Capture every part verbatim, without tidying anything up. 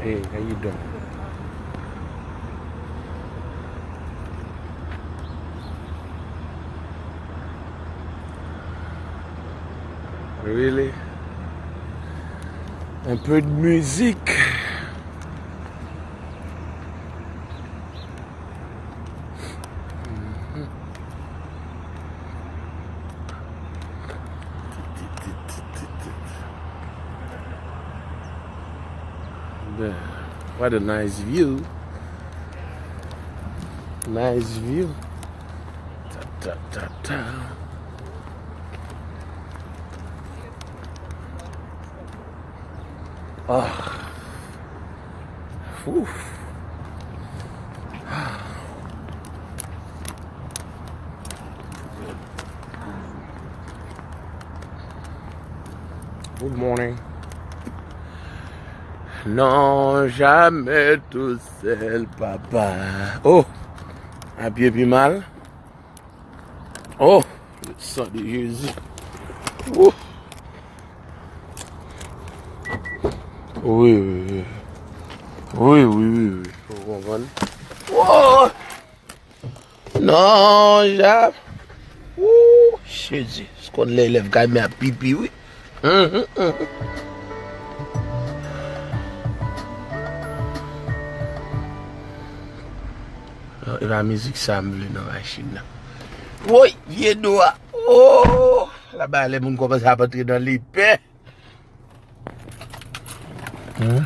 Hey, how you doing? Really? Un peu de musique. What a nice view. Nice view. Ta, ta, ta, ta. Ah. Ouf. Good morning. Non, jamè tousèl, papa. Oh, a pye pi mal. Oh, le sang de Jésus. Oh. Wi, wi, wi. Wi, wi, wi, wi. Ou konprann? Oh! Non, ja. Ooh, Jezi. Se konn lè elèv kay mè ap pipi, wi. Mhm, mhm. Non, e pa mizik sa m vle nan machin nan. Woy, vye do a. Oh! Laba lè moun kòmanse ap antre nan lepè. Hmm?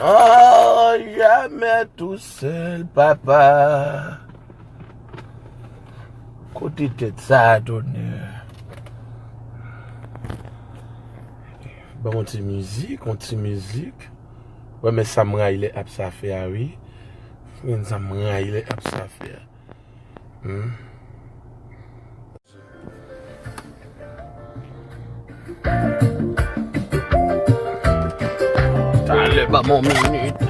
Non, jamè tousèl, papa. Kote tèt sa a, tonè? Ban yon ti mizik, yon ti mizik. Wè, men sa m rayi lè ap sa fè a, wi. Men sa m rayi lè ap sa fè a. Hmm? Talè, ban m yon minit.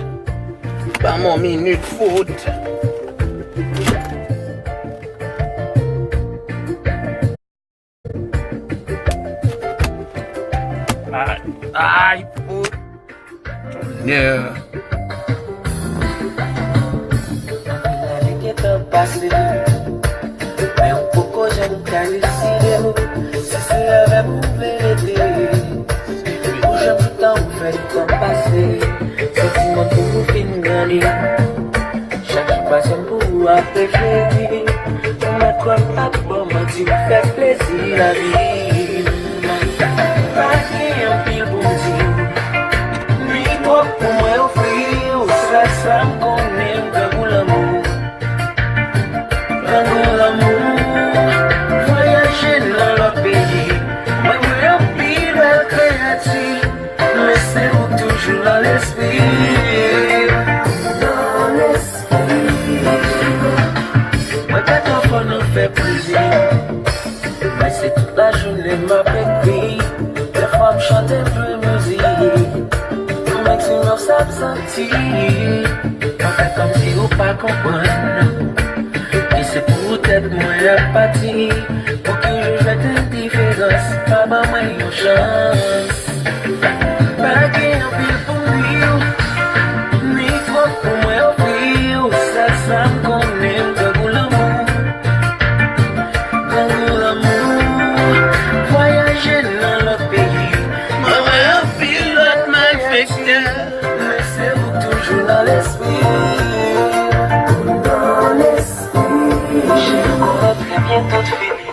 Ban m yon minit, fout. Ay, ay, fout. Tonè. Anpil ane gentan pase, men ou poko janm ka deside w si se avè m ou vle rete. Ou janm toutan ou fè tan pase, santiman pou ou fin grandi. Chak jou pase m pou ou ap refleti. Ou mèt kwè m p ap ba w manti, ou fè plezi lavi. Pa gen anpil pou m di w, ni twòp pou mwen ofri w. Sèl sa m konnen, m grangou lanmou. Grangou lanmou. Vwayaje nan lòt peyi. Mwen wè anpil bèl kreyati, men se ou k toujou nan lespri. Nan lespri. Mwen pa twò fò nan fè plezi, men se tout lajounen m ap ekri. Dèfwa m chante, m jwe mizik. Menm si m ap sa m santi, pa fè kòmsi ou pa konprann. E se poutèt mwen ap pati, pou ke je jwèt endiférans, pa ban mwen yon chans. Pa gen anpil pou m di w, ni twòp pou mwen ofri w. Sèl sa m konnen, m grangou lanmou. Grangou lanmou. Vwayaje nan lòt peyi. Mwen wè anpil lòt malfektè, men se ou k toujou nan lespri. Nan lespri. Cheri, ou konnen trè byen tout fini.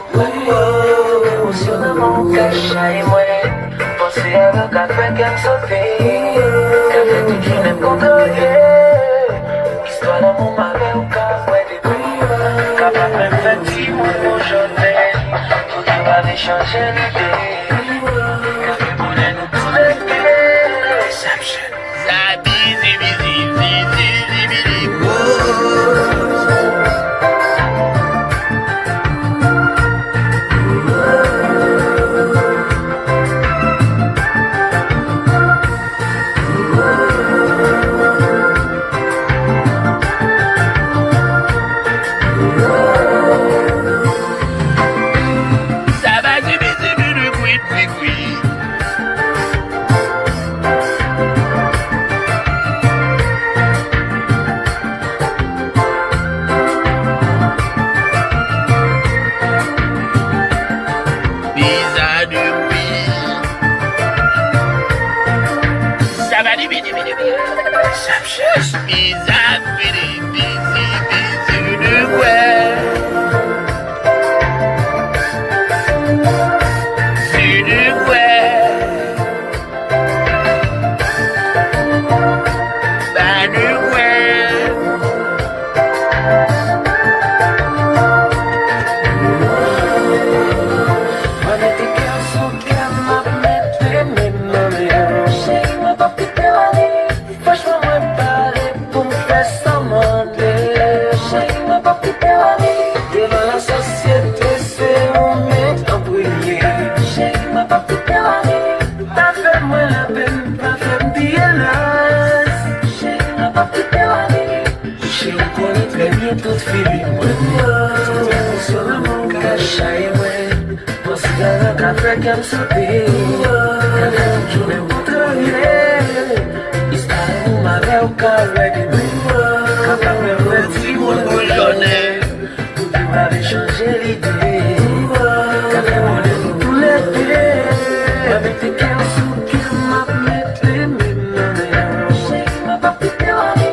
Emosyon lanmou ka chaye mwen. Panse avè w ka fè kè m sote. Ka fè tout jounen m kontrarye. Istwa lanmou m avè w ka kwè depi. Kapab menm fè timoun pou jòdè. Pou ki pa vle chanje lide. Ka fè bonè nou tou lède. Deception. Sa bizi, bizi, bizi, bizi, bizi, oh. Sa bizi, bizi, bizi, bizi. Bizarre, bidi, bizi, bizi, de quoi? Si de quoi? Ba de quoi? Mwen mete kè sou kè, m ap mete men m nan men w. Cheri, mwen p ap kite w ale. Franchman, mwen pare pou m fè sa w mande. Cheri, mwen p ap kite w ale. Devan lasosyete, se ou m met an premye. Cheri, mwen p ap kite w ale. Pa fè mwen lapenn, pa fè m pye lans. Cheri, mwen p ap kite w ale. Cheri, ou konnen trè byen tout fili mwen. Tout emosyon lanmou ka chaye mwen. Bon, sigaret ka fè kè m sote. Ka fè tout jounen m kontrarye. Istwa lanmou m avè w ka règle mwen. Ka pa fè m wè timoun boujonnen. Pou ki m pa vle chanje lide. Ka fè bonè nou toulède. Mwen mete kè w sou kè m, m ap mete men m nan men w. Cheri, mwen p ap kite w ale.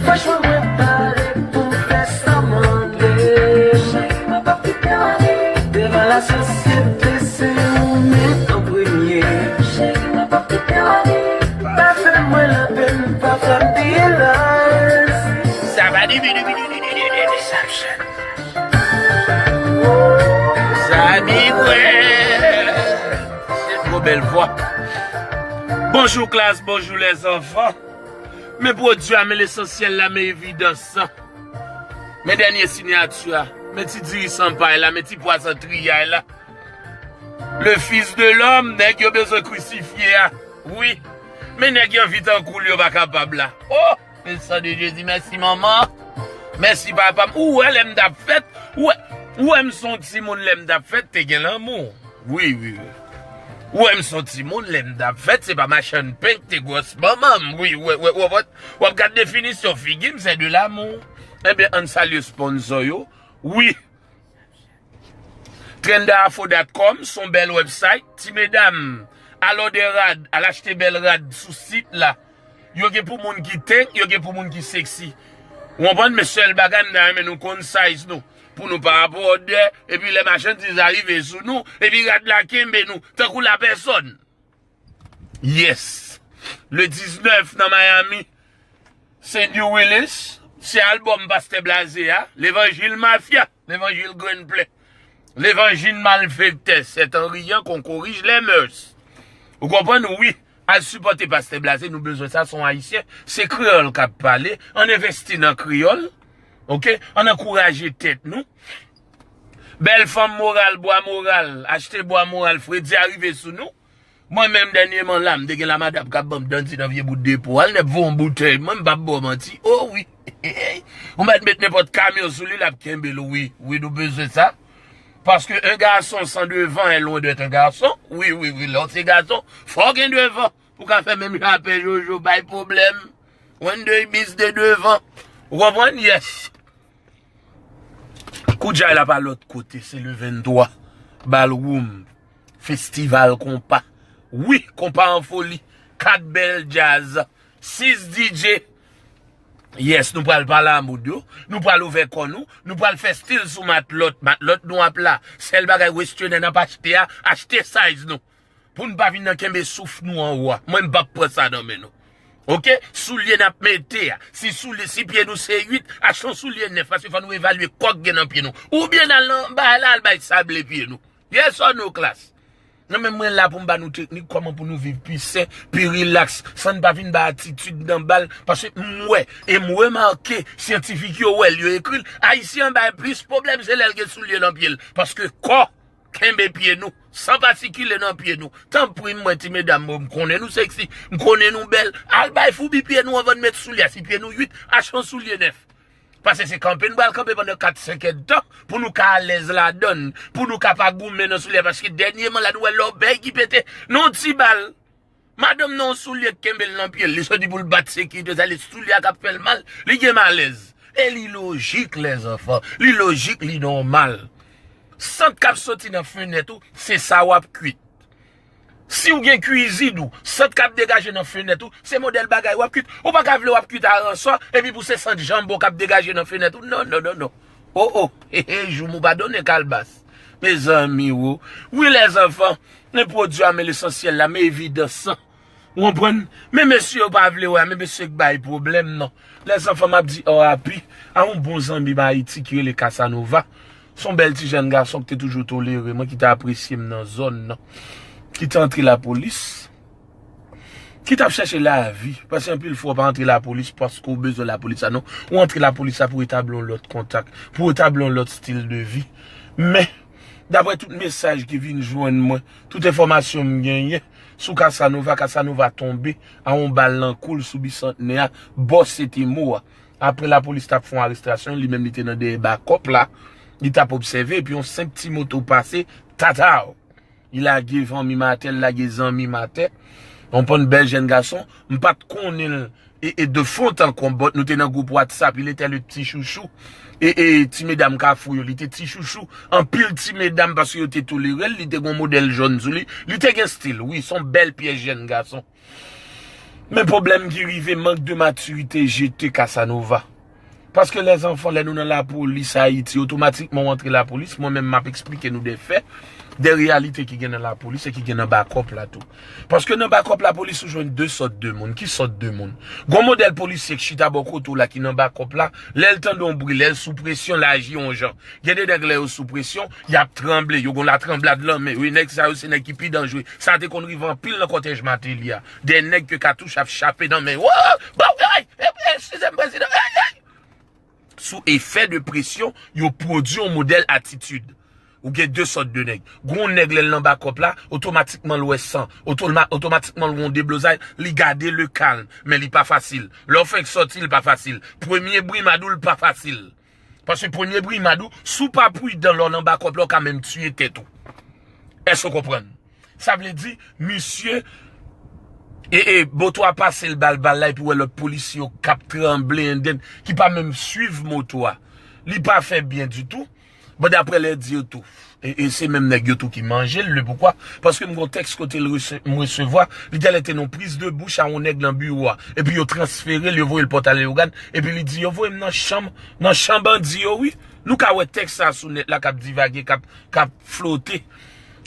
Franchman, mwen pare pou m fè sa w mande. Cheri, mwen p ap kite w ale. Devan lasosyete, se ou m met an premye. Cheri, mwen p ap kite w ale. Pa fè mwen lapenn, pa fè m pye lans. Sa va di, di, di, di, di, di, di, di, di, sa m chante. Sa big wè. Se tro bèl vwa. Bonjou klas, bonjou lèzanfan. Men pwodui a, men lesansyèl la, men evidans lan. Men dènye siyati a, men ti diri san pay la, men ti pwason triyay la. Le Fils de l'Homme, nèg yo bezwen krisifye a. Wi. Men nèg yo anvi tankou l, yo pa kapab la. Oh! Le sang de Jésus, mèsi manman. Mèsi papa m. Ou wè lè m t ap fèt, ou wè, ou wè m se yon timoun lè m t ap fèt, te gen lanmou. Wi, wi, wi. Ou wè m se yon timoun lè m t ap fèt, se pa machann pen k te gwòs manman m. Wi, w ap gad definisyon figi m, c'est de l'amour. Ebyen, ann salye sponsor yo. Wi. Trenda afo dot com se yon bèl website. Ti medam, al òdè rad, al achte bèl rad sou sit la. Yo gen pou moun ki tank, yo gen pou moun ki sexy. Ou konprann? Men sèl bagay m ta renmen nou konn size nou. Pou nou pa ap òdè, epi lè machandiz la rive sou nou, epi rad la kenbe nou, tankou lapèsòn. Yes. Le diznèf nan Miami, Cindy Willis, se albòm Pastè Blaze a, Levanjil Mafya, Levanjil Grenn Plen, Levanjil Malfektè, c'est en riant qu'on corrige les mœurs. Ou konprann? Wi. Al sipòte Pastè Blaze, nou bezwen sa, se yon Ayisyen, se kreyòl k ap pale, ann envesti nan kreyòl, oke? Ann ankouraje tèt nou. Bèl fanm moral, bwa moral, achte bwa moral, fredi a rive sou nou. Mwen menm dènyèman la, m te gen lamadap k ap ban m dandi nan vye bout de po. Al nèk voye yon boutèy, mwen m p ap ba w manti. O wi. Ou mèt met nenpòt kamyon sou li, l ap kenbe l, wi. Wi, nou bezwen sa. Paske un garçon sans devant est loin d'être un garçon. Wi, wi, wi, lè w se gason, fò w gen devan. Pou ka fè menm jan a Pè Jojo, bay pwoblèm. One day bis de devan. Ou konprann? Yes. Koudjay la pa lòt kote, se le venntwa. Ballroom, festival konpa. Wi, konpa an foli. Kat bèl djaz. Sis D J. Yes, nou pral pale a moun yo. Nou pral ouvè kò nou. Nou pral fè stil sou matlòt. Matlòt nou ap la. Sèl bagay westyennen n ap achte a, achte size nou. Pou n pa vin nan kenbe souf nou anwo a. Mwen, m p ap pran sa nan men nou. Oke? Soulye n ap mete a. Si soulye, si pye nou se uit, achte yon soulye nèf, paske fò nou evalye kò k gen nan pye nou. Oubyen n al nan bay la, al bay sable pye nou. Yes or no, klas? Non, men mwen la pou m ba nou teknik kòman pou nou viv pi sen, pi rilaks, san n pa vin bay atitid nan bal, paske m wè, e m remake, syantifik yo wè l, yo ekri l, Ayisyen an bay plis pwoblèm, se lè l gen soulye nan pye l. Paske kò kenbe pye nou, san pa sikile nan pye nou. Tanpri mwen, ti medam, mwen, m konnen nou sexy, m konnen nou bèl. Al bay foubi pye nou anvan n met soulye a. Si pye nou uit, achte yon soulye nèf. Paske se kanpe n pral kanpe pandan kat, senk èdtan pou nou ka alèz ladan l, pou nou ka pa goumen nan soulye a. Paske dènyèman la, nou wè lòbèy ki pete nan yon ti bal. Madanm nan yon soulye k kenbe l nan pye l, li soti pou l bat sekirite sa, li soulye a k ap fè l mal, li gen malèz. E li lojik, lèzanfan. Li lojik, li nòmal. Sant k ap soti nan fenèt ou, se sa w ap kwit. Si w gen kwizin ou, sant k ap degaje nan fenèt ou, se modèl bagay w ap kwit. Ou pa ka vle w ap kwit aransò, epi pou se sant janbon k ap degaje nan fenèt ou. Non, non, non, non. O, o, he, he, joumou pa donnen kalbas. Mezanmi, wo. Wi, lèzanfan, men pwodui a, men lesansyèl la, men evidans lan. Ou konprann? Men mesye yo pa vle wè, men mesye k bay pwoblèm, non. Lèzanfan, m ap di R I P a yon bon zanmi m Ayiti ki rele Casanova. Se yon bèl ti jèn gason ki te toujou tolere mwen, ki te apresye m nan zòn nan, ki te antre lapolis, ki t ap chèche lavi. Paske anpil fwa, w pa antre lapolis paske w bezwen lapolis la, non. Ou antre lapolis la pou w etabli yon lòt kontak, pou w etabli yon lòt stil de vi. Men, daprè tout mesaj ki vin jwenn mwen, tout enfòmasyon m genyen sou Casanova, Casanova tonbe a yon bal nan kou l sou Bisantnè a, bò Sentemo a. Apre lapolis t ap fè yon arestasyon, li menm li te nan dèyè bakòp la, li t ap obsève, epi yon senp ti moto pase, tataw! Li lage vanmi m atè, li lage zanmi m atè. Yon bann bèl jèn gason, m pa t konnen l, e, e de fond en comble, but nou te nan gwoup WhatsApp, il était le petit chouchou. E, e ti medam Kafou yo, li te ti chouchou. Anpil ti medam, paske yo te tolere l, li te gen yon modèl jòn sou li. Li te gen stil, wi, se yon bèl pyès jèn gason. Men pwoblèm ki rive, mank de matirite jete Casanova. Paske lèzanfan, lè nou nan lapolis Ayiti, otomatikman w antre lapolis, mwen menm m ap eksplike nou de fè, de reyalite ki gen nan lapolis e ki gen nan bakòp la tou. Paske nan bakòp lapolis, ou jwenn de sòt de moun. Ki sòt de moun? Gon modèl polisye k chita bò kote w la ki nan bakòp la, lè l tande yon bri, lè l sou presyon, l aji yon jan. Gen de nèg lè yo sou presyon, y ap tranble, yo gon latranblad nan men yo. E nèg sa yo se nèg ki pi danjere. Sa te konn rive anpil nan kòtèj Martelly a. De nèg ke katouch ap chape nan men yo. Wo! Bon, ey! Ey! Eskize m, prezidan. Ey! Ey! Sou efè de presyon, yo pwodui yon modèl atitid. Ou gen de sòt de nèg. Gon nèg lè l nan bakòp la, otomatikman l wè san. Otoma-, otomatikman l wè yon deblozay, li gade le kalm, men li pa fasil. Lè w fenk sòti, li pa fasil. Premye brimad ou, li pa fasil. Paske premye brimad ou, si w pa pridan lè w nan bakòp la, w ka menm tiye tèt ou. Èske w konprann? Sa vle di, misye, e, e, moto a pase l bal, bal la, epi w wè lòt polisye yo k ap tranble, and then, ki pa menm swiv moto a. Li pa fè byen ditou. Bon, daprè lè di yo tou. E, e se menm nèg yo tou ki manje l, le poukwa? Paske m gon tèks kote l rese-, m resevwa, li genlè te nan yon priz de bouch a yon nèg nan biwo a. Epi yo transfere l, yo voye l Pòtaleyogàn, epi li di, yo voye m nan chanm, nan chanm bandi yo, wi. Nou ka wè tèks sa sou nèt la k ap divage, k ap, k ap flote.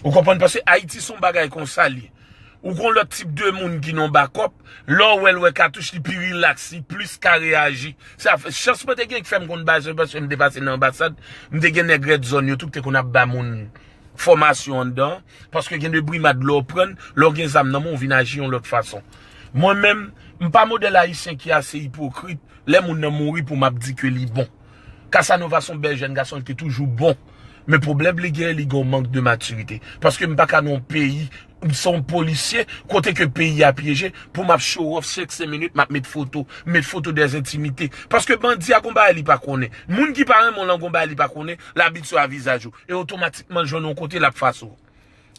Ou konprann? Paske Ayiti se yon bagay konsa l ye. Ou gon lòt tip de moun ki nan bakòp, lè w wè l wè katouch, li pi rilaks, li plis ka reyaji. Sa fè, chans mwen te gen ki fè m konn bagay sa yo, paske m te pase nan anbasad, m te gen nèg rèd zòn yo tou ki te konn ap ba moun fòmasyon anndan, paske gen de brimad lè w pran l, lè w gen zam nan men w, w vin aji yon lòt fason. Mwen menm, m pa modèl ayisyen ki ase ipokrit, lè moun nan mouri pou m ap di ke li bon. Casanova se yon bèl jèn gason, li te toujou bon. Men pwoblèm li gen, li gen yon mank de matirite. Paske m pa ka nan yon peyi, m se yon polisye, kote ke peyi a pyeje, pou m ap show off chak senk minit, m ap met foto, met foto dèzentimite. Paske bandi a gon bagay li pa konnen. Moun ki pa renmen w lan gon bagay li pa konnen, l abitye a vizaj ou. E otomatikman l jwenn yon kote l ap fase w.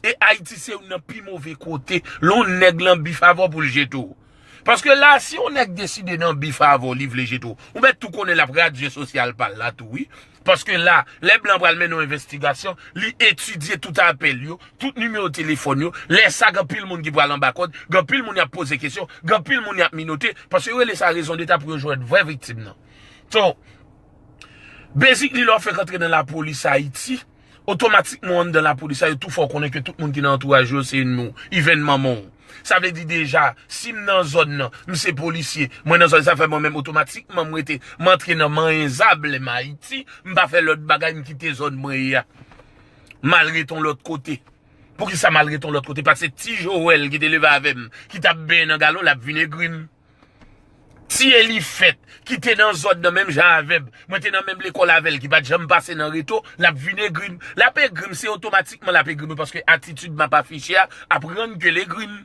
E Ayiti se youn nan pi move kote lè yon nèg lan bif avè w pou l jete w. Paske la, si yon nèg deside nan bif avè w, li vle jete w, ou mèt tou konnen l ap radye sosyal pa l la tou, wi. Paske la, lè blan pral mennen yon envestigasyon, li etidye tout apèl yo, tout nimewo telefòn yo. Lè sa, gen anpil moun ki pral anba kòd, gen anpil moun y ap poze kesyon, gen anpil moun y ap minote, paske yo rele sa rezon deta pou yo jwenn vrè viktim nan. So, basically, lè w fenk antre nan lapolis Ayiti, otomatikman anndan lapolis la, yo tou fè w konnen ke tout moun ki nan antouraj yo se nou, even manman w. Sa vle di deja, si m nan zòn nan, m se polisye, mwen nan zòn sa fè mwen menm otomatikman m rete, m antre nan manyen zam lè m Ayiti, m pa fè lòt bagay, m kite zòn mwen ye a. M al rete yon lòt kote. Poukisa m al rete yon lòt kote? Paske ti Joel ki te leve avè m, ki t ap benyen nan galon, l ap vin egri m. Ti Elifèt, ki te nan zòn nan menm jan avè m, mwen te nan menm lekòl avè l, ki pa t janm pase nan reto, l ap vin egri m. L ap egri m, se otomatikman l ap egri m, paske atitid m ap afiche a ap rann ke l egri m.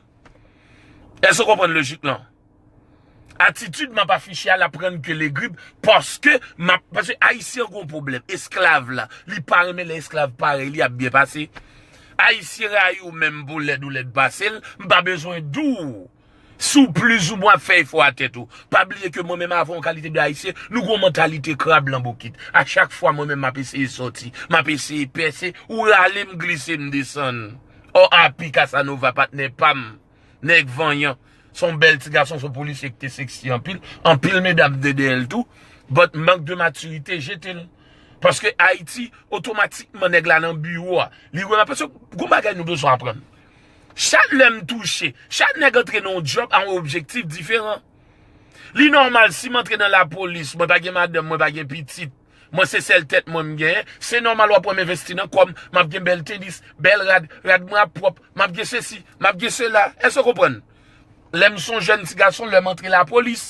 Èske w konprann lojik lan? Atitid m ap afiche a, l ap rann ke l egri m, paske m ap, paske Ayisyen gen yon pwoblèm. Esklav la, li pa renmen lè esklav parèy li ap byen pase. Ayisyen rayi w menm pou lèd ou lèd pase l, m pa bezwen di w. Si w plizoumwen ap fè efò a tèt ou, pa bliye ke mwen menm avè yon kalite de Ayisyen, nou gon mantalite krab lan bokit. A chak fwa mwen menm m ap eseye sòti, m ap eseye pèse, ou rale m, glise m, desann. R I P Casanova, patnè pa m. Nèg vanyan. Se yon bèl ti gason, se yon polisye ki te seksi anpil. Anpil medam te dèyè l tou. But mank de matirite, jete l. Paske Ayiti, otomatikman, nèg la nan biwo a. Li wè, paske gon bagay nou bezwen aprann. Chak lè m touche, chak nèg antre nan yon djòb a yon objektif diferan. Li nòmal, si m antre nan lapolis, mwen pa gen madanm, mwen pa gen pitit, mwen se sèl tèt mwen m genyen, se nòmal w ap wè m envesti nan kò m, m ap gen bèl tenis, bèl rad, rad mwen ap pwòp, m ap gen sesi, m ap gen sela. Èske w konprann? Lè m se yon jèn ti gason, lè m antre lapolis.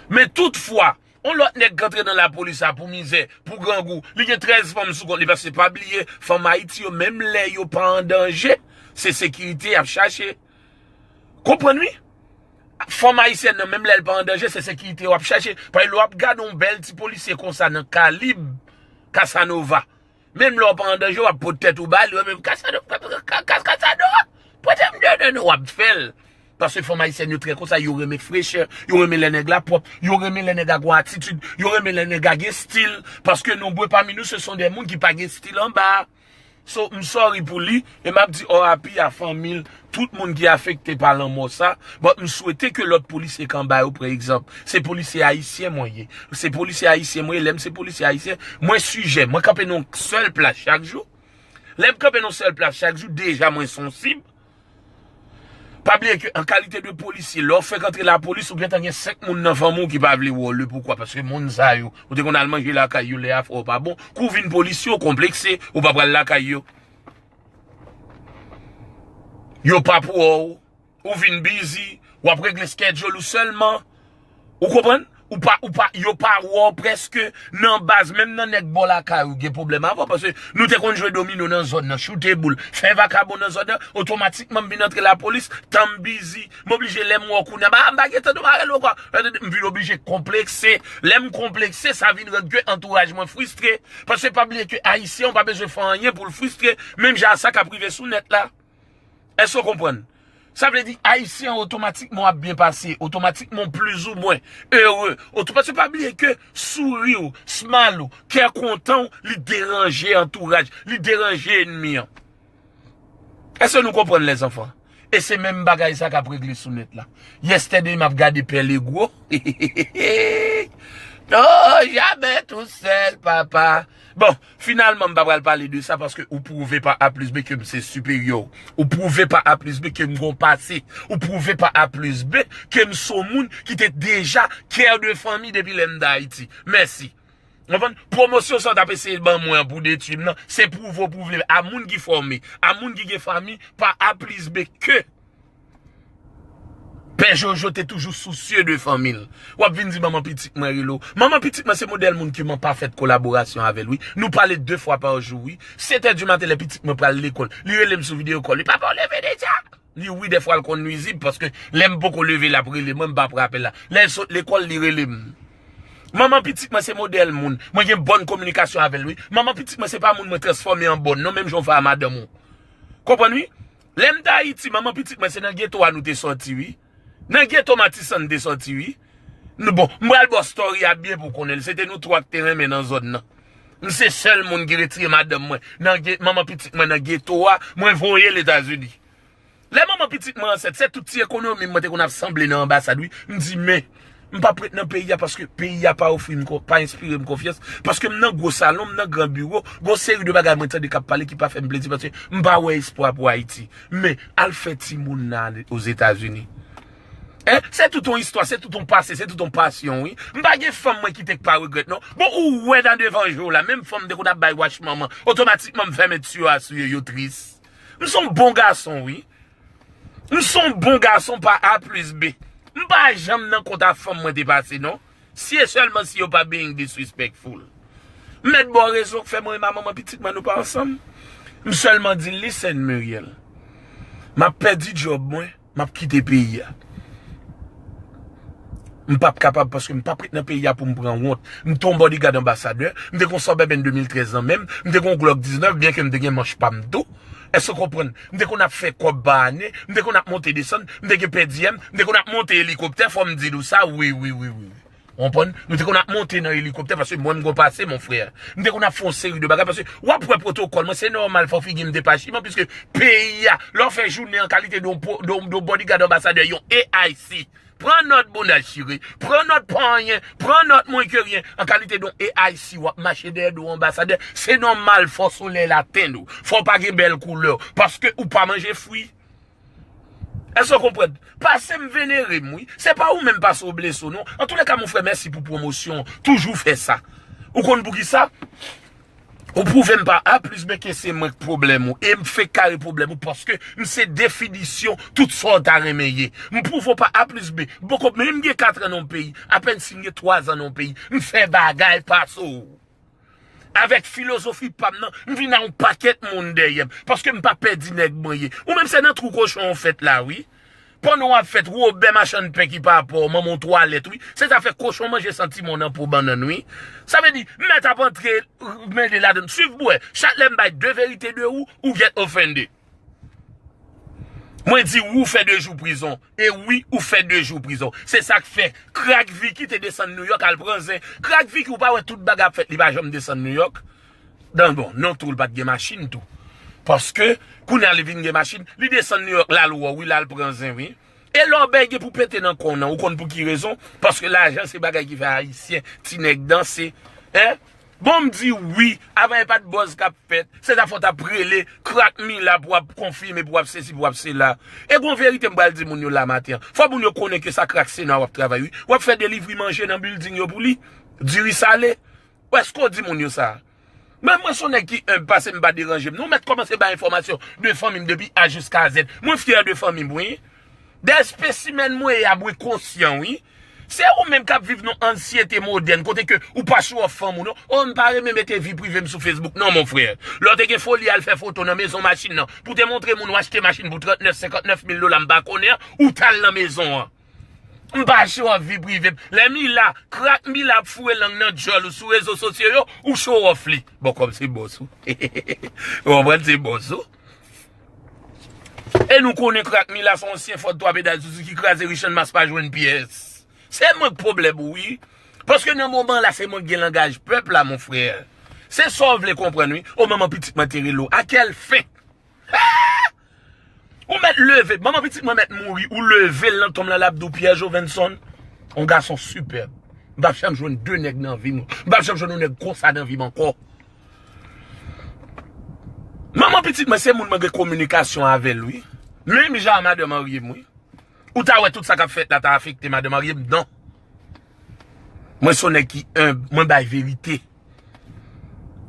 Men toutfwa, yon lòt nèg k antre nan lapolis la pou mizè, pou grangou, li gen trèz fanm sou kont li, paske pa bliye, fanm Ayiti yo, menm lè yo pa an danje, se sekirite y ap chache. Konprann wi? Fanm ayisyèn nan, menm lè l pa an danje, se sekirite w ap chache. Paske lè w ap gade yon bèl ti polisye konsa nan kalib Casanova, menm lè w pa an danje, w ap pot tèt ou ba li, w ap menm Casanova, Casanova, pote m de, de, de, w ap fè l. Paske fanm ayisyèn yo trè konsa, yo renmen frechè, yo renmen lè nèg la pwòp, yo renmen lè nèg la gon atitid, yo renmen lè nèg la gen stil, paske nonbre pami nou, se son de moun ki pa gen stil anba. So, m sorry pou li, e m ap di R I P a fanmi l, tout moun ki afekte pa lanmò sa, but m swete ke lòt polisye k anba yo pran egzanp. Se polisye ayisyen mwen ye. Se polisye ayisyen mwen ye, lè m se polisye ayisyen, mwen sijè, mwen kanpe nan yon sèl plas chak jou. Lè m kanpe nan yon sèl plas chak jou, deja mwen se yon sib. Pa bliye ke an kalite de polisye, lè w fèk antre lapolis, ou gentan gen senk moun nan fanmi w ki pa vle wè w. Le poukwa? Paske moun sa yo, ou te konn al manje lakay yo lè afè w pa bon, kou w vin polisye, w konplekse, ou pa pral lakay yo. Yo p ap wè w, ou vin bizi, w ap regle schedule ou sèlman. Ou konprann? Ou pa, ou pa, yo pa wè w prèske nan baz, menm nan nèg bò lakay ou gen pwoblèm avè w, paske nou te konn jwe domino nan zòn nan, choute boul, fè vakabon nan zòn nan, otomatikman m vin antre lapolis, tan m bizi, m oblije lè m wè w kounye a, ba, m pa gen tan non, m pa rele w ankò, m vin oblije konplekse, lè m konplekse, sa vin rann ke antouraj mwen fristre, paske pa bliye ke ayisyen an pa bezwen fè anyen pou l fristre, menm jan a sa k ap rive sou nèt la. Èske w konprann? Sa vle di, ayisyen an otomatikman w ap byen pase, otomatikman w plizoumwen ere. Oto-, paske pa bliye ke souri w, smile ou, kè kontan w, li deranje antouraj, li deranje ènmi an. Èske nou konprann, lèzanfan? E se menm bagay sa k ap regle sou nèt la. Yesterday, m ap gade Pè Legwo. Non, jamais tout seul, papa. Bon, finalman, m pa pral pale de sa paske ou pwouve pa A plis B ke m se siperyè w. Ou pwouve pa A plis B ke m gon pase. Ou pwouve pa A plis B ke m se yon moun ki te deja kè de fanmi depi lè m t Ayiti. Mèsi. Konprann? Pwomosyon sa w t ap eseye ban mwen an pou detwi m nan, se pwouve w pwouve a moun ki fòme, a moun ki gen fanmi, pa A plis B ke Pè Jojo te toujou sousye de fanmi l. W ap vin di manman pitit mwen rele w. Manman pitit mwen se modèl moun ke mwen pa fèt kolaborasyon avè l, wi. Nou pale de fwa pa jou, wi. Sèt è di maten lè pitit mwen pral lekòl, li rele m sou videyo call. Li, "Papa, w leve deja?" Li, "Wi, dèfwa l konn nwizib, paske lè m poko leve, l ap rele mwen, m pa pran apèl la. Lè l sot lekòl, li rele m." Manman pitit mwen se modèl moun. Mwen gen bòn kominikasyon avè l, wi. Manman pitit mwen se pa moun mwen transfòme an bòn, non, menm jan w fè a madanm ou. Konprann, wi? Lè m t Ayiti, manman pitit mwen se nan geto a nou te sòti, wi. Nan geto Matisan n te sòti, wi. Nou, bon, m pral ba w story a byen pou w konnen l. Se te nou twa k te renmen nan zòn nan. M se sèl moun ki retire madanm mwen nan ge-, manman pitit mwen nan geto a, mwen voye l Etazini. Lè manman pitit mwen ansent, se tout ti ekonomi m mwen te konn ap sanble nan anbasad, wi. M di, "Men, m p ap ret nan peyi a paske peyi a pa ofri m kon-, pa enspire m konfyans." Paske m nan gwo salon, m nan gran biwo, gon seri de bagay mwen tande k ap pale ki pa fè m plezi paske m pa wè espwa pou Ayiti. Men, al fè timoun nan ale Ozetazini. Hein? Se tout yon istwa, se tout yon pase, se tout yon pasyon, wi. M pa gen fanm mwen kite k pa regrèt, non. Bon, ou wè nan devan je w la, menm fanm m te konn ap bay wach manman, otomatikman m fèmen tiyo a sou yo, yo tris. M se yon bon gason, wi. M se yon bon gason pa A plis B. M pa janm nan kont a fanm mwen te pase, non. Si e sèlman si yo pa being disrespectful. M mèt ba w rezon k fè mwen e manman pitit mwen nou pa ansanm. M sèlman di l, "Listen, Muriel, m ap pèdi djòb mwen, m ap kite peyi a. M p ap kapab paske m p ap ret nan peyi a pou m pran wont. M te yon bodyguard anbasadè, m te gen yon Suburban de mil trèz nan men m, m te gen yon Glock diznèf, byen ke m te gen manch pa m tou." Èske w konprann? M te konn ap fè kòb pa ane, m te konn ap monte desann, m te gen per diem, m te konn ap monte elikoptè, fò m di nou sa, wi, wi, wi, wi. Ou konprann? Nou te konn ap monte nan elikoptè paske mwen m gon pase, mon frè. M te konn ap fè yon seri de bagay paske w ap wè pwotokòl mwen, se nòmal fò figi m te pa chiman piske peyi a, lè w fè jounen an kalite de yon po- de yon- de yon bodyguard anbasadè, yon A I C. Pran nòt, bondaj chire. Pran nòt pa anyen. Pran nòt mwen ke ryen. An kalite de yon A I C, w ap mache dèyè do anbasadè. Se nòmal fò solèy la tenn ou. Fò w pa gen bèl koulè. Paske ou pa manje fwi. Èske w konprann? Pase m venere m, wi. Se pa ou menm pase w blese w, non. Antouleka, mon frè, mèsi pou pwomosyon. Toujou fè sa. Ou konn poukisa? Ou pwouve m pa A plis B ke se mwen k pwoblèm ou. E m fenk kare pwoblèm ou paske m se definisyon tout sa w ta renmen ye. M pwouve w pa A plis B. Boko, men m gen kat an nan yon peyi. Apèn si m gen twa zan nan yon peyi. M fè bagay pase w. Avèk filozofi pa m nan, m vin a yon pakèt moun dèyè m. Paske m pa pè di nèg mwen ye. Ou menm se nan twou kochon w fèt la, wi. Pandan w ap fèt, Wobè machann pen ki pa pa w, manman w twalèt, wi. Se sa fè kochon manje santi mòn nan po bannann, wi. Sa vle di, mèt ap antre, mele ladann. Swiv bwè. Chak lè m bay de verite de ou, ou get offended. Mwen di wi, ou fè de jou prizon. E wi, ou fè de jou prizon. Se sa k fè Crack Vicky te desann Nouyòk al pran zen. Crack Vicky, ou pa wè tout bagay ap fèt, li pa janm desann Nouyòk? Dan bon, non tou, li pa t gen machin tou. Paske, kounye a li vin gen machin, li desann Nouyòk, l al wè w, wi, l al pran zen, wi. E lè w bèy gen pou pete nan kò w nan, ou konn pou ki rezon? Paske lajan se bagay ki fè Ayisyen, ti nèg danse. Hein? Bon, m di wi, avan e pa t buzz k ap fèt. Se sa fò w t ap rele Crack Mila pou w ap konfime, pou w ap sesi, pou w ap sela. E gon verite m pral di moun yo la maten an. Fò moun yo konnen ke sa Crack Sena w ap travay, wi. W ap fè delivri manje nan building yo pou li. Diri sale. Èske w di moun yo sa? Men mwen se yon nèg ki enb, pase m pa deranje m. Nou mèt kòmanse bay enfòmasyon de fanmi m depi A jiska Z. Mwen fyè de fanmi m, wi. De espesimen mwen ye a, mwen konsyan, wi. Se ou menm k ap viv nan ansyete modèn, kote ke ou pa show off fanm ou non. Oh, m pa renmen mete vi prive m sou Facebook non, mon frè. Lè w te gen foli al fè foto nan mezon machin nan, pou te montre moun w achte machin pou trannèf, senkantnèf mil dola, m pa konnen an, ou t al nan mezon an. M pa show off vi prive m. Lè Mila, Crack Mila ap foure lang nan djòl ou sou rezo sosyo yo, ou show off li. Bon, kòm se bòs ou. Ou konprann, se bòs ou. E nou konnen Crack Mila se yon ansyen fòt twa pedal Suzuki kraze, Richard Mas pa jwenn pyès. Se mwen k pwoblèm ou, wi. Paske nan moman la, se mwen k gen langaj pèp la, mon frè. Se sa w vle konprann, wi. O manman pitit mwen te rele w. A kèl fen? Ah! Ou mèt leve. Manman pitit mwen mèt mouri. Ou leve l nan tonm lan, l ap di w Pierre Jovenson, yon gason sipèb. M p ap janm jwenn de nèg nan vi m. M p ap janm jwenn yon nèg konsa nan vi m ankò. Manman pitit mwen, se moun mwen gen kominikasyon avè l, wi. Menm jan a madanm marye m, wi. Ou ta wè tout sa k ap fèt la ta afekte madanm marye m, non. Mwen se yon nèg ki enb, mwen bay verite.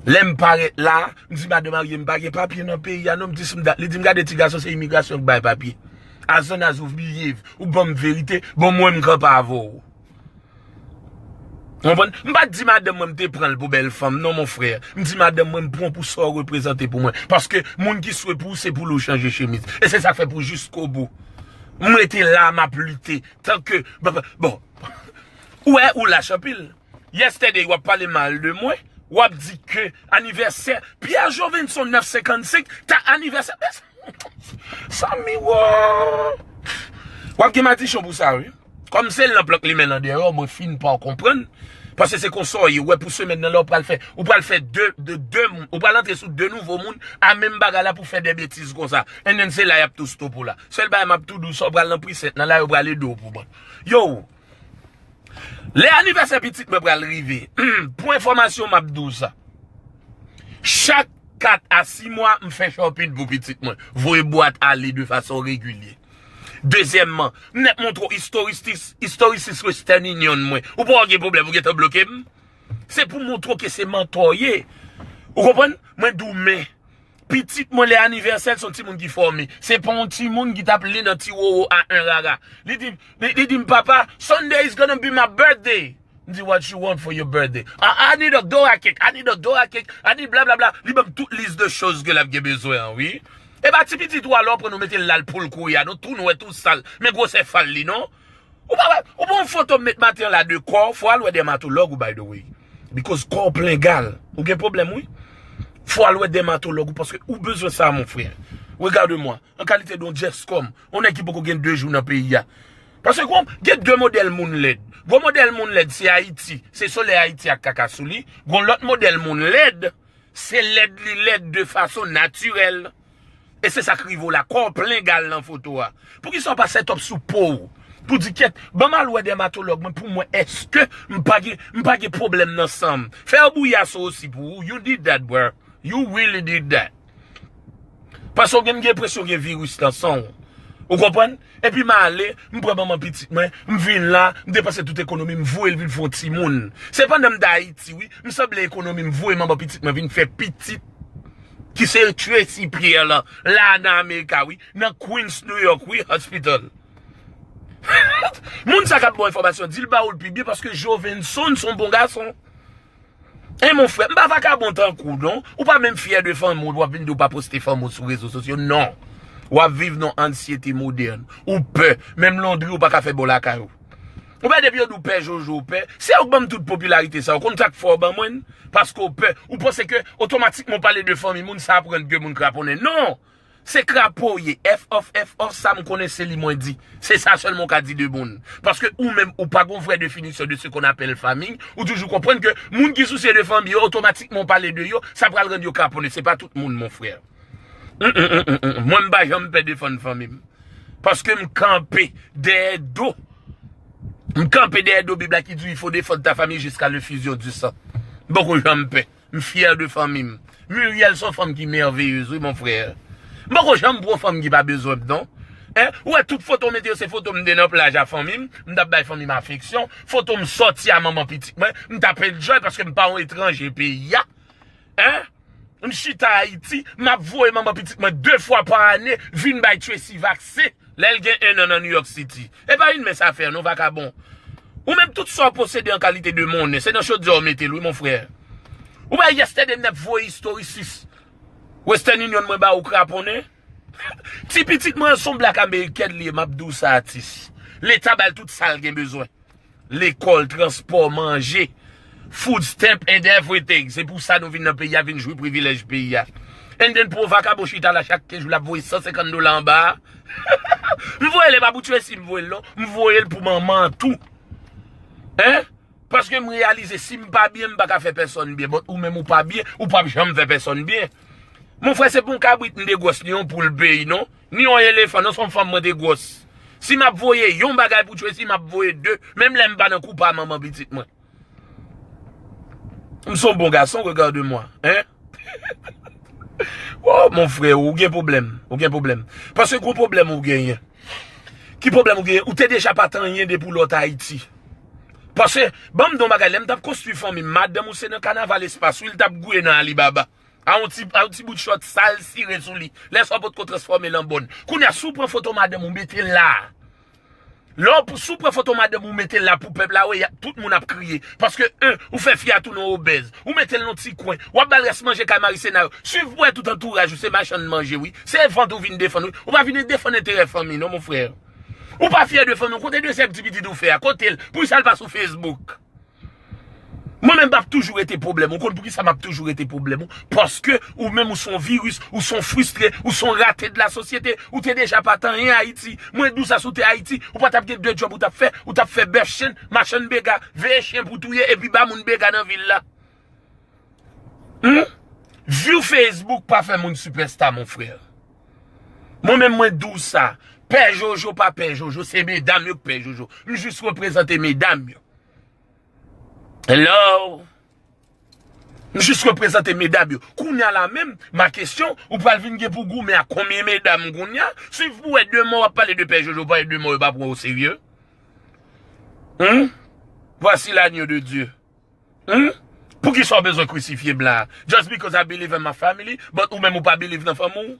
Lè m parèt la, m di madanm marye m pa gen papye nan peyi a, non, m di si m da-, li di m gade ti gason se imigrasyon k bay papye. As long as ou behave, ou ban m verite, bon mwen m kanpe avè w. Konprann? M pa t di madanm mwen m te pran l pou bèl fanm, non, mon frè. M di madanm mwen m pran w pou sa w reprezante pou mwen. Paske moun ki swe pou ou, se pou li w chanje chemiz. E se sa k fè pou jiskobou. M rete la, m ap lite. Tanke, bon, bon. Ou wè, ou lach anpil. Yesterday, w ap pale mal de mwen. W ap di ke anivèsè Pierre Jovenson nèf senkannsenk, ta anivèsè. Sami, wo! W ap gen madichon pou sa, wi. Kòm se l nan plank limen nan dèyè w, mwen fin pa w konprann. Paske se konsa w ye, w wè pou semèn nan la, w pral fè, ou pral fè de, de, de, ou pral antre sou de nouvo moun, a menm bagay la pou fè de betiz konsa. And then se la y ap tou stop ou la. Sèl bagay m ap tou di w, sa w pral nan prisent nan la, yo pral ede w pou mwen. Yo! Lè anivèsè pitit mwen pral rive, pou enfòmasyon, m ap di w sa. Chak kat a sis mwa, m fè shopping pou pitit mwen. Voye bwat ale de fason regilye. Dezyèmman, m nèk montre w historistis, historistis Western Union mwen. Ou pa wè gen pwoblèm, ou gentan bloke m? Se pou montre w ke se mantò w ye. Ou konprann? Mwen di w, men, pitit mwen lè anivèsè l, se yon timoun ki fòme. Se pa yon timoun ki t ap li nan ti wowo a en rara. Li di, li, li di m, "Papa, Sunday is gonna be my birthday." M di, "What you want for your birthday?" "I, I need a Dora cake, I need a Dora cake, I need bla bla bla." Li ban m tout lis de choz ke l ap gen bezwen an, wi. E pa ti pitit ou a lè w pran nou mete l la l pou l kouri a, non, tou nwè, tou sal. Men gwosè fal li, non. Ou pa wè, ou pran yon foto m met maten an la de kò w, fò w al wè dèmatològ ou, by the way. Because kò w plen gal. Ou gen pwoblèm, wi. Fò w al wè dèmatològ ou, paske ou bezwen sa, mon frè. Regarde-moi. An kalite de yon Djeskòm, yon nèg ki poko gen de jou nan peyi a. Paske kon, gen de modèl moun lèd. Gon modèl moun lèd, se Ayiti. Se solèy Ayiti ak kaka sou li. Gon lòt modèl moun lèd, se lèd li lèd de fason natirèl. E se sa k rive w la, kò w plen gal nan foto a. Poukisa w pa set up sou po w? Pou di, "Kyèt, ban m al wè dèmatològ mwen pou m wè èske m pa gen, m pa gen pwoblèm nan san m." Fè yo bouyi aso osi pou ou. You did that, bro. You really did that. Paske w gen, m gen enpresyon gen viris nan san w. Ou konprann? Epi m ale, m pran manman pitit mwen, m vin la, m depanse tout ekonomi, m voye l vin fè yon timoun. Se pandan m t Ayiti, wi, m sanble ekonomi, m voye manman pitit mwen vin fè pitit. Ki se Tracy Pierre la, la nan Amerika, wi, nan Queens, New York, wi, hospital. Moun sa k ap ba w enfòmasyon, di l ba ou l pi byen paske Jovenson se yon bon gason. E mon frè, m pa vakabon tankou w, non. Ou pa menm fyè de fanmi w, w ap vin di w pa poste fanmi w sou rezo sosyo, non. W ap viv nan ansyete modèn. Ou pè. Menm londri, ou pa ka fè bò lakay ou. Ou pè depi yo di w pè Jojo, ou pè. Se ou k ban m tout popilarite sa. Ou konn sa k fè w ban mwen? Paske w pè. Ou panse ke otomatikman w pale de fanmi moun, sa ap rann ke moun kraponnen. Non! Se krapo w ye. F off, F off, sa m konnen se li mwen di. Se sa sèlman w ka di de moun. Paske ou menm, ou pa gon vrè definisyon de ce qu'on appelle famille. Ou toujou konprann ke moun ki sousye de fanmi yo, otomatikman w pale de yo, sa pral rann yo kraponnen. Se pa tout moun, mon frè. Mm, mm, mm, mm, mm. Mwen, m pa janm pè defann fanmi m. Paske m kanpe dèyè do. M kanpe dèyè do Bib la ki di, "Il faut défendre ta famille jusqu'à l'effusion du sang." M poko janm pè. M fyè de fanmi m. Muriel se yon fanm ki mèveyez, wi, mon frè. M poko janm pran fanm ki pa bezwen m, non. Hein? Ou wè tout foto m mete yo, se foto m de nan plaj a fanmi m. M t ap bay fanmi m afeksyon. Foto m sòti a manman pitit mwen. M t ap enjoy paske m pa yon etranje peyi a. Hein? M chita Ayiti, m ap voye manman pitit mwen de fwa pa ane vin bay Tracy vaksen lè l gen en an nan New York City. E pa vin mens afè, non, vakabon. Ou menm, tout sa w posede an kalite de monnen, se nan chodyè w mete l, wi, mon frè. Ou wè, yesterday, m t ap voye history sis Western Union mwen ba ou kraponnen. Ti pitit mwen, se yon blak amerikèn li ye, m ap di w sa, atis. Leta ba l tout sa l gen bezwen. Lekòl, transpò, manje, food stamp and everything. Se pou sa nou vin nan peyi a, vin jwi privilèj peyi a. And then pou yon vakabon chita la chak kenz jou, l ap voye san senkant dola anba a. M voye l, e pa pou Tracy m voye l, non. M voye l pou manman an tou. Hein? Paske m reyalize si m pa byen, m pa ka fè pèsonn byen. But ou menm ou pa byen, ou p ap janm fè pèsonn byen. Mon frè, se pou yon kabrit m te gwòs, ni yon poul peyi, non. Ni yon elefan, non, se yon fanm mwen te gwòs. Si m ap voye yon bagay pou Tracy, m ap voye de. Menm lè m pa nan koup a manman pitit mwen. M se yon bon gason, regarde moi. Hein? Oh, mon frè, ou gen pwoblèm. Ou gen pwoblèm. Paske gwo pwoblèm ou genyen. Ki pwoblèm ou genyen? Ou te deja pa t anyen depi w lòt Ayiti. Paske, ban m di w yon bagay, lè m t ap konstwi fanmi m, madanm ou se nan kanaval espas, wi, l t ap gouye nan Alibaba. A yon ti, a yon ti bout chòt sal sire sou li. Lè sa w potko transfòme l an bòn. Kounye a, si w pran foto madanm ou mete l la. Lè w, si w pran foto madanm ou mete l la pou pèp la wè, y a, tout moun ap kriye. Paske, en, ou fè fi a tounen obèz. Ou mete l nan ti kwen. W ap ba l rès manje kay Marie Senario. Swiv pou wè tout antouraj ou se machann manje, wi. Se vant ou vin defann, wi. Ou pa vin defann enterè fanmi, non, mon frè. Ou pa fyè de fanmi w. Kote dezyèm ti pitit ou fè a? Kote l? Poukisa l pa sou Facebook? Mwen menm m ap toujou rete pwoblèm ou. Ou konn poukisa m ap toujou rete pwoblèm ou? Paske ou menm ou se yon viris, ou se yon fristre, ou se yon rate de la sosyete, ou te deja pa t anyen Ayiti. Mwen di w sa, si w te Ayiti, ou pa t ap gen de djòb ou t ap fè, ou t ap fè bèf chen, machann bega, veye chen pou touye, epi ba moun bega nan vil la. Hmm? View Facebook pa fè moun sipèsta, mon frè. Mwen menm mwen di w sa, pè Jojo pa pè Jojo, se medam yo k pè Jojo. M jis reprezante medam yo. Hello? M jis reprezante medam yo. Kounye a la menm, ma kesyon, ou pral vin gen pou goumen ak konbyen medam kounye a? Swiv pou wè demen w ap pale de pè Jojo, pale demen yo pa pran w serye. Hmm? Voici l'agneau de Dieu. Hmm? Poukisa w bezwen krisifye m la? Just because I believe in my family, but ou menm ou pa believe nan fanmi w?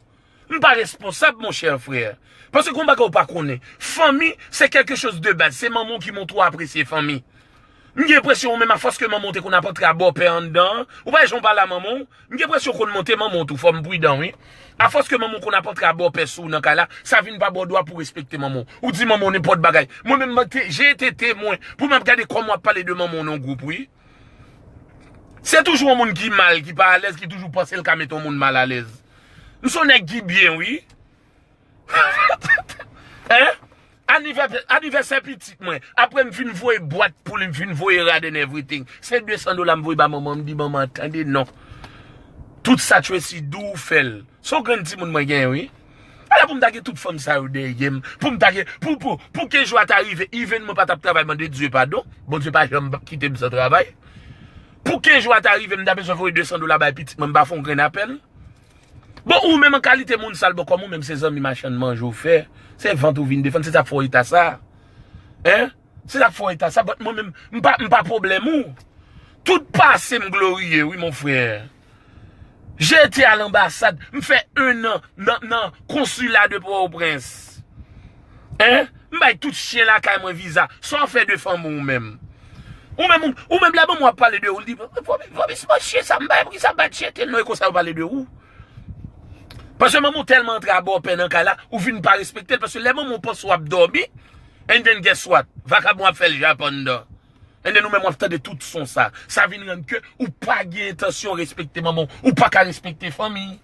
M pa responsab, mon chè frè. Paske gon bagay ou pa konnen. Fanmi, se kèlke choz de baz. Se manman w ki montre w apresye fanmi. M gen enpresyon ou menm, afòs ke manman w te konn ap antre a bòpè anndan, ou pa wè jan w pale a manman w? M gen enpresyon w konn monte manman w tou, fò m pridan, wi. Afòs ke manman w konn ap antre a bòpè sou w nan kay la, sa vin pa ba w dwa pou w respekte manman w. Ou di manman w nenpòt bagay. Mwen menm, mwen te, j'ai été témoin. Pou m ap gade kòman w ap pale de manman w nan gwoup, wi. Se toujou yon moun ki mal, ki pa alèz, ki toujou panse l ka mete yon moun malalèz. M se yon nèg ki byen, wi. Hein? Anivè- anivèsè pitit mwen. Apre m fin voye bwat pou li, m fin voye rad and everything. Se de san dola m voye ba manman, m di, "Manman, tande non. Tout sa Tracy di w fè l." Se yon grenn timoun mwen genyen, wi. Ala pou m ta gen tout fanm sa yo dèyè m. Pou m ta gen, pou, pou, pou kenz jou a ta rive, even mwen pa t ap travay, mande Dye padon. Bondye pa janm kite m san travay. Pou kenz jou a ta rive, m ta bezwen voye de san dola bay pitit mwen, m pa fè yon grenn apèl. Bon, ou menm an kalite moun sal, bon, kòm ou menm se zanmi machann manje w fè, se vant ou vin defann, se sa k fè w eta sa. Hein? Se sa k fè w eta sa, but mwen menm, m pa, m pa pwoblèm ou. Tout pase m gloriye, wi, mon frè. J'ai été à l'ambassade, m fè un an nan, nan konsila de Pòtoprens. Hein? M bay tout chen lakay mwen viza. Sa w fè de fanmi w menm? Ou menm, ou, ou menm lè manman w ap pale de ou, l di, "Vòmis, vòmis, bon, chen sa, m bay, poukisa m pa tcheke l non, e konsa yo pale de ou?" Paske manman w tèlman antre a bòpè nan kay la, ou vin pa respekte l. Paske lè manman w panse w ap dòmi, and then guess what? Vakabon ap fè l japandan. And then ou menm w ap tande tout son sa. Sa vin rann ke ou pa gen entansyon respekte manman w, ou pa ka respekte fanmi.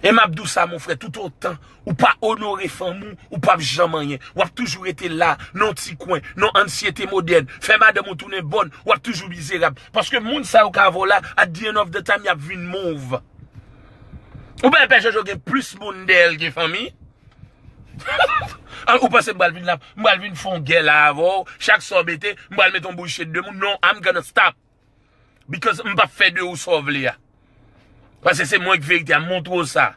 E m ap di w sa, mon frè, tout otan ou pa onore fanmi w, ou p ap janm anyen. W ap toujou rete la, nan yon ti kwen, nan ansyete modèn, fè madanm ou tounen bòn, w ap toujou mizerab. Paske moun sa yo ka avè w la, at the end of the time, y ap vin move. Ou pa wè Pè Jojo gen plis moun dèyè l ke fanmi? An, ou panse m pral vin la, m pral vin fè yon gè la avè w, chak sa w mete, m pral mete yon bouche de moun? Non, I'm gonna stop. Because m p ap fè de ou sa w vle a. Paske se mwen k verite a, m montre w sa.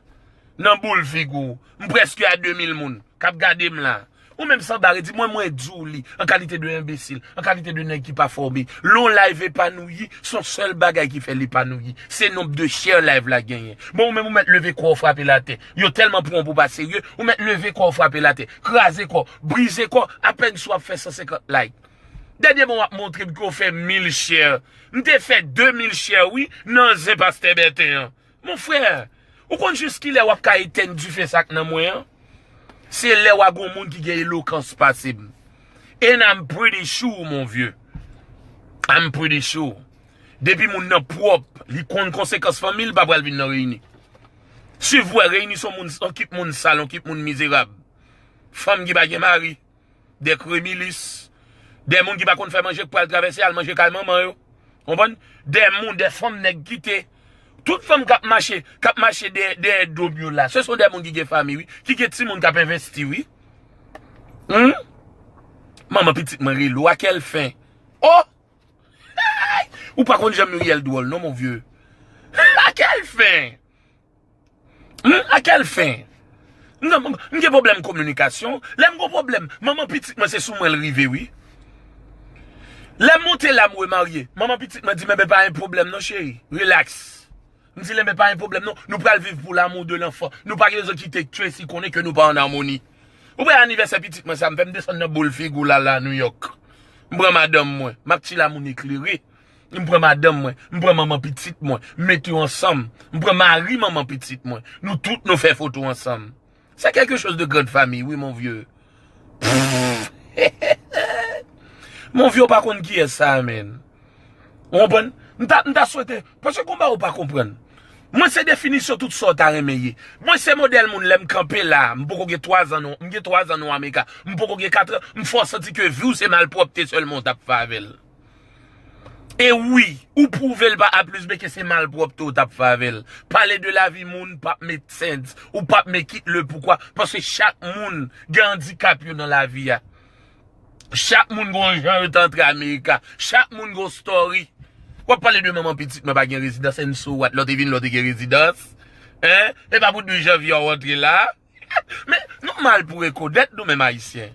Nan boul figi w. M prèske a de mil moun k ap gade m la. Ou menm Sanba redi, mwen, mwen di w li, an kalite de enbesil, an kalite de nèg ki pa fòme. Lè yon live epanouyi, se yon sèl bagay ki fè l epanouyi. Se nonb de share live la genyen. Bon, ou menm ou mèt leve kò w frape l atè. Yo tèlman pran w pou pa serye, ou mèt leve kò w frape l atè. Kraze kò, brize kò, apèn si w ap fè san senkant like. Dènye mwa w ap montre m ke w fè mil share. M te fè de mil share, wi, nan zen pastè Bèten an. Mon frè, ou konn jis kilè w ap ka etèn dife sa k nan mwen an? Se lè w a gon moun ki gen elokans pase m. And I'm pretty sure, mon vieux. I'm pretty sure. Depi moun nan pwòp, li konn konsekans fanmi l, pa pral vin nan reyini. Swiv wè, reyini se yon moun, yon kip moun sal, yon kip moun mizerab. Fanm ki pa gen mari, de kremilis, de moun ki pa konn fè manje, k pral travèse al manje kay manman yo. Konprann? De moun, de fanm nèg kite. Tout fanm k ap mache, k ap mache dèyè, dèyè do m yo la, se son de moun ki gen fanmi, wi, ki gen timoun k ap envesti, wi. Hmm? Manman pitit mwen rele w, à quelle fin? Oh! Ou pa konn jan Muriel dwòl, non, mon vieux. À quelle fin? Hmm? À quelle fin? M, m, m gen pwoblèm kominikasyon. Lè m gon pwoblèm, manman pitit mwen se sou mwen l rive, wi. Lè m monte la m remarye, manman pitit mwen di m, "Enben, pa gen pwoblèm non, cheri. Relax." M di l, "Enben, pa gen pwoblèm non. Nou pral viv pour l'amour de l'enfant. Nou pa gen rezon kite Tracy konnen ke nou pa an amoni." Ou wè anivèsè pitit mwen sa, m fè m desann nan boul figi w la, la, New York. M pran madanm mwen. M ap ti la moun eklere. M pran madanm mwen, m pran manman pitit mwen, m mete yo ansanm. M pran mari manman pitit mwen. Nou tout nou fè foto ansanm. C'est quelque chose de grande famille, wi, mon vieux. Pff. Mon vieux, ou pa konn kiyès sa, menn. Ou konprann? M ta, m ta swete, paske konba ou pa konprann. Mwen se definisyon tout sa w ta renmen ye. Mwen se modèl moun lè m kanpe la, m poko gen twa zan non, m gen twa zan non Amerika, m poko gen kat an, m fè w santi ke vi w se malpwòpte sèlman w t ap fè avè l. E wi, ou pwouve l pa A plis B ke se malpwòpte w t ap fè avè l. Pale de lavi moun p ap make sense, ou p ap make it le poukwa, paske chak moun gen andikap yo nan lavi a. Chak moun gon jan yo te antre Amerika. Chak moun gon story. W ap pale de manman pitit mwen pa gen rezidans, and so what? Lè w te vin la w te gen rezidans? Hein? E pa pou douz janvye w antre la? Men, nou mal pou rekonèt nou menm Ayisyen.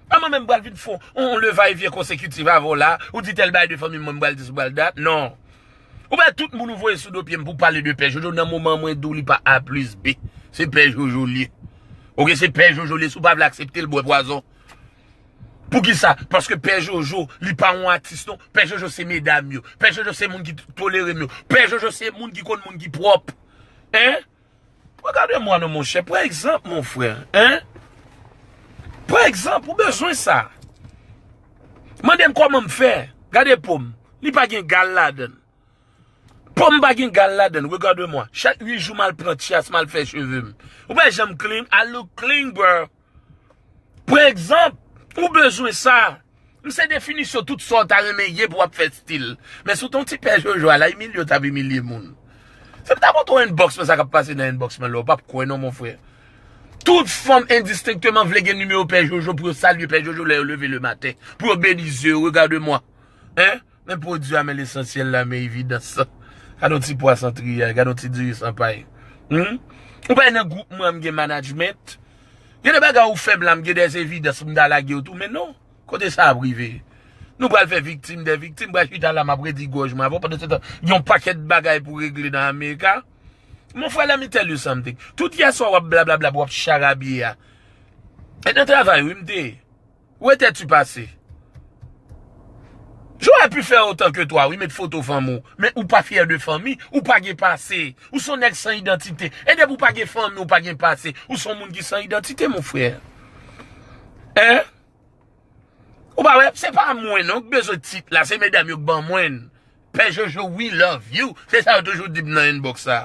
A mwen menm m pral vin fè yon, yon levayvyen konsekitif avè w la, ou di tèl bagay de fanmi mwen, m pral dis, m pral dat. Non. Ou wè tout moun ou voye sou do pye m pou pale de Pè Jojo, nan moman mwen di w li pa A plis B. Se Pè Jojo l ye. Oke, se Pè Jojo l ye, si w pa vle aksepte l, bwè pwazon. Poukisa? Paske Pè Jojo, li pa yon atis non. Pè Jojo se medam yo. Pè Jojo se moun ki t- tolere m yo. Pè Jojo se moun ki konn moun ki pwòp. Hein? Regarde-moi non, mon cher. Pran egzanp, mon frè. Hein? Pran egzanp, ou bezwen sa. Mande m kòman m fè. Gade po m. Li pa gen gal ladan l. Po m pa gen gal ladan l. Regarde-moi. Chak uit jou m al pran tyas, m al fè cheve m. Ou pa jan m clean? I look clean, bro. Pran egzanp, ou bezwen sa. M se definisyon tout sa w ta renmen ye pou w ap fè stil. Men si w te yon ti pè jojo a la, imilye w t ap imilye moun. Se m ta montre w inbox mwen, sa k ap pase nan inbox mwen la, w p ap kwè non, mon frè. Tout fanm endistenkteman vle gen nimewo pè jojo pou yo salye pè jojo lè yo leve le maten, pou yo beni zye yo, regarde moi. Hein? Men pwodui a, men lesansyèl la, men evidans. Gade yon ti pwa san triyay, gade yon ti diri san pay. Hmm? Ou pa nan gwoup mwen, m gen management. Gen de bagay ou fèb la, m gen des evidans pou m ta lage yo tou, men non. Kote sa ap rive? Nou pral fè viktim de viktim, pral chita la, m ap redi gòj mwen avè w, pandan se tan, gen yon pakèt bagay pou regle nan Amerika. Mon frè, let me tell you something. Tout yè swa w ap blablabla, w ap charabye a. E nan travay, wi, m te ye. Où étais-tu passé? J'aurais pu faire autant que toi, wi, met foto fanmi w. Men ou pa fyè de fanmi, ou pa gen pase. Ou se yon nèg san idantite. E depi ou pa gen fanmi, ou pa gen pase. Ou se yon moun ki san idantite, mon frè. Hein? Ou pa wè, se pa mwen non k bezwen tit la, se medam yo k ban mwen. Pè Jojo, we love you. Se sa yo toujou di m nan inbox sa.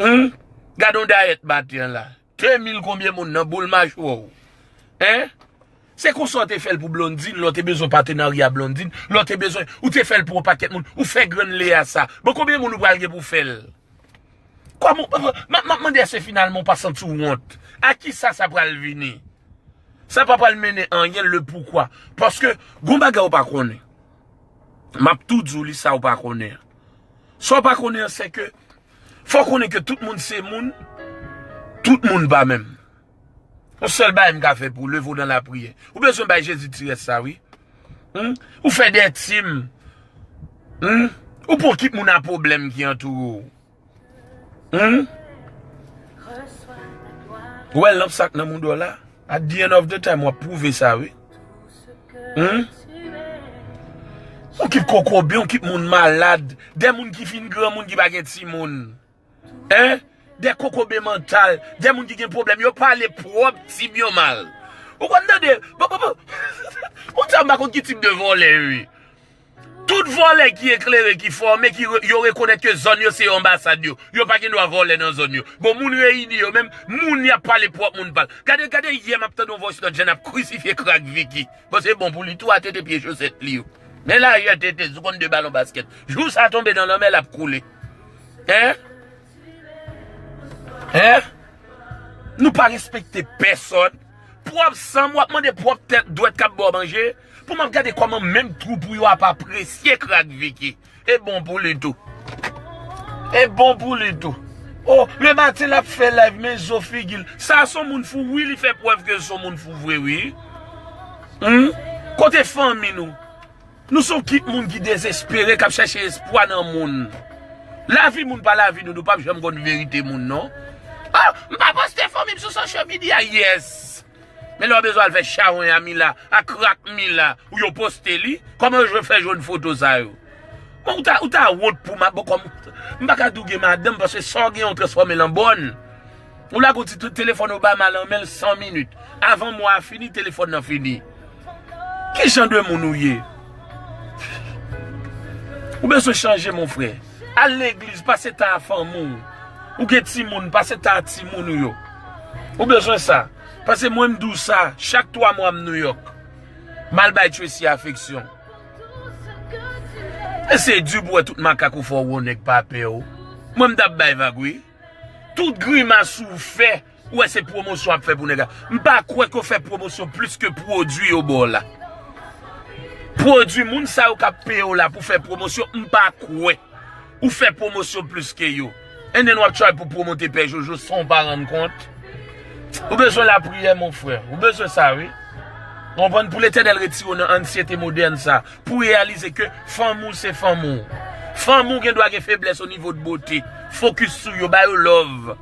Hmm? Gade yon dayèt maten an la. De mil konbyen moun nan boul machwè w? Hein? Se konsa w te fè l pou Blondine, lè w te bezwen patenarya Blondine, lè w te bezwen, ou te fè l pou yon pakèt moun, ou fè grann Lea sa. Bon, konbyen moun ou pral gen pou fè l? Kòman, m, m, m ap mande èske finalman w pa santi w wont? A kisa sa pral vini? Sa pa pral mennen anyen, le poukwa. Paske, gon bagay ou pa konnen. M ap tou di w li sa ou pa konnen an. Sa w pa konnen an, se ke fò w konnen ke tout moun se moun, tout moun pa menm. Yon sèl bagay m ka fè pou w, leve w nan lapriyè. Ou bezwen bay Jezi ti rès sa, wi. Hmm? Ou fè de tim. Hmm? Ou pran kit moun a pwoblèm ki antoure w. Hmm? Ou wè lanp sa k nan mouda w la? At the end of the time, w ap pwouve sa, wi. Hmm? Yon kit kokobe, yon kit moun malad, de moun ki fin granmoun ki pa gen timoun. Hein? De kokobe mantal, de moun ki gen pwoblèm, yo pale pwòp tim yo mal. Ou konn tande, bon, bon, bon. Moun sa yo m pa konn ki tip de vòlè yo ye. Tout vòlè ki eklere, ki fòme, ki re-, yo rekonèt ke zòn yo se yo anbasad yo. Yo pa gen dwa vòlè nan zòn yo. Bon, moun reyini yo menm, moun y ap pale pwòp moun pa l. Gade, gade, yè m ap tande yon voice note, jan n ap krisifye Crack Vicky. Bon, se bon pou li tou, a tete pye chosèt li yo. Men lajè tete, sou konn de balon baskèt. Jou sa tonbe nan lanmè, l ap koule. Hein? Hein? Nou pa respekte pèsòn. Pwòp san m, w ap mande pwòp tèt dwèt k ap ba w manje. Pou m ap gade kòman menm twoup ou yo ap apresye Crack Vicky. E bon pou li tou. E bon pou li tou. Oh, le maten l ap fè live, men zo figi l. Sa se yon moun fou, wi, li fè prèv ke l se yon moun fou vre, wi. Hmm? Kote fanmi nou? Nou se yon kit moun ki dezespere, k ap chèche espwa nan moun. Lavi moun pa lavi nou, nou p ap janm konn verite moun, non. Ah, m pa poste fanmi m sou social media, yes. Men lè w bezwen al fè chawony a Mila, a Crack Mila, ou yo poste li, kòman yo jwe fè jwenn foto sa yo? Bon, ou ta, ou ta wont pou ma-, bon, kòm, m pa ka di w gen madanm, paske sa w gen, w transfòme l an bòn. Ou lage yon ti telefòn Obama nan men l san minit. Avan mwa a fini, telefòn nan fini. Ki jan de moun ou ye? Ou bezwen chanje, mon frè. Al legliz, pase tan a fanmi w. Ou gen timoun, pase tan a timoun ou yo. Ou bezwen sa. Paske mwen, m di w sa, chak twa mwa m Nouyòk. M al bay Tracy afeksyon. E se di pou wè tout makak ou fè w wè nèg pa pè w. Mwen, m t ap bay vag, wi. Tout grimas ou fè, ou wè se pwomosyon w ap fè pou nèg la. M pa kwè ke w fè pwomosyon plis ke pwodui yo ba w la. Pwodui moun sa yo k ap peye w la pou fè pwomosyon, m pa kwè ou fè pwomosyon plis ke yo. And then w ap try pou pwomote Pè Jojo san w pa rann kont. Ou bezwen lapriyè, mon frè. Ou bezwen sa, wi. Konprann? Pou Letènèl retire w nan ansyete modèn sa. Pou w reyalize ke fanmi w se fanmi w. Fanmi w gen dwa gen feblès o nivo de bote. Fokis sou yo, ba yo love.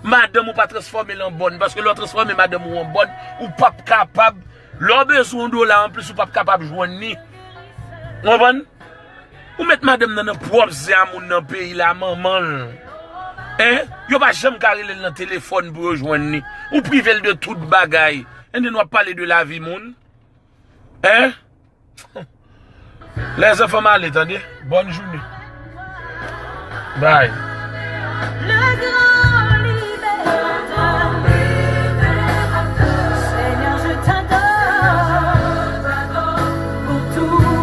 Madanm ou pa transfòme l an bòn, paske lè w transfòme madanm ou an bòn, ou p ap kapab, lè w bezwen yon dola anplis, ou p ap kapab jwenn li. Ou konprann? Ou met madanm nan nan pwòp zen a moun nan peyi la, manman l. Hein? Yo pa janm ka rele l nan telefòn pou yo jwenn li. Ou prive l de tout bagay. And then w ap pale de lavi moun. Hein? Lèzanfan, m ale, tande. Bòn jounen. Bye.